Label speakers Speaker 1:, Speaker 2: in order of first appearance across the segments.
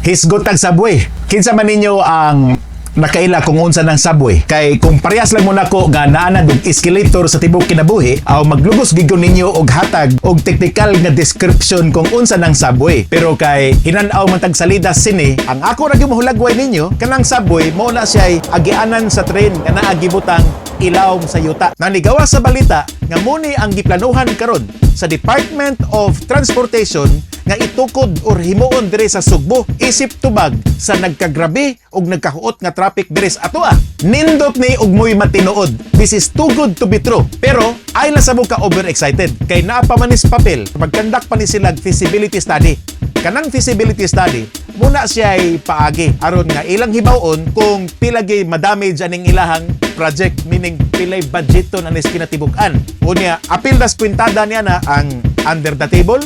Speaker 1: Hisgot tag subway. Kinsa man ninyo ang nakaila kung unsa ng subway? Kay kung parehas lang mo nako nga naa na og escalator sa tibok kinabuhi, aw maglugos gid ninyo og hatag og technical nga description kung unsa ng subway. Pero kay hinan-aw man tag salida sini, ang ako ra gyud mohulagway ninyo, kanang subway mao na siya agianan sa train nga naa gibutang ilawom sa yuta. Nanigawa sa balita nga muni ang giplanuhan karon sa Department of Transportation nga itukod or himuon dire sa Sugbo isip tubag sa nagkagrabe og nagkahuot nga traffic dire sa atoa. Nindot ni og mo'y matinuod. This is too good to be true. Pero ay na sa mo ka overexcited kay naa pa man is papel, magkandak pa ni sila feasibility study. Kanang feasibility study muna siya ay paagi aron nga ilang hibaw-on kung pila gyud madamage aning ilahang project, meaning pilay budgeton anis kinatibuk-an. Unya, apil das kwintada niya na ang under the table,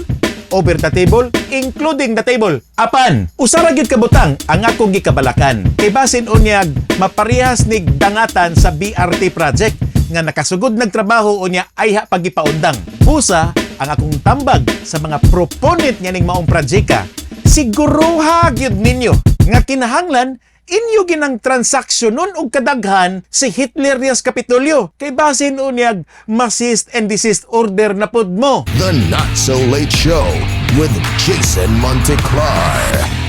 Speaker 1: over the table, including the table. Apan, usara gyud kabutang ang akong gikabalakan. Kay basin unyag maparehas nig dangatan sa BRT project nga nakasugod nagtrabaho unya ayha pagipaundang. Busa, ang akong tambag sa mga proponent nga ning maong projecta, siguruha gyud ninyo nga kinahanglan inyo ginang transaksyonon og kadaghan si Hitler Rias Kapitolyo kay basin unyag ma-cease and desist order na pud mo.
Speaker 2: The Not So Late Show with Jason Monteclar.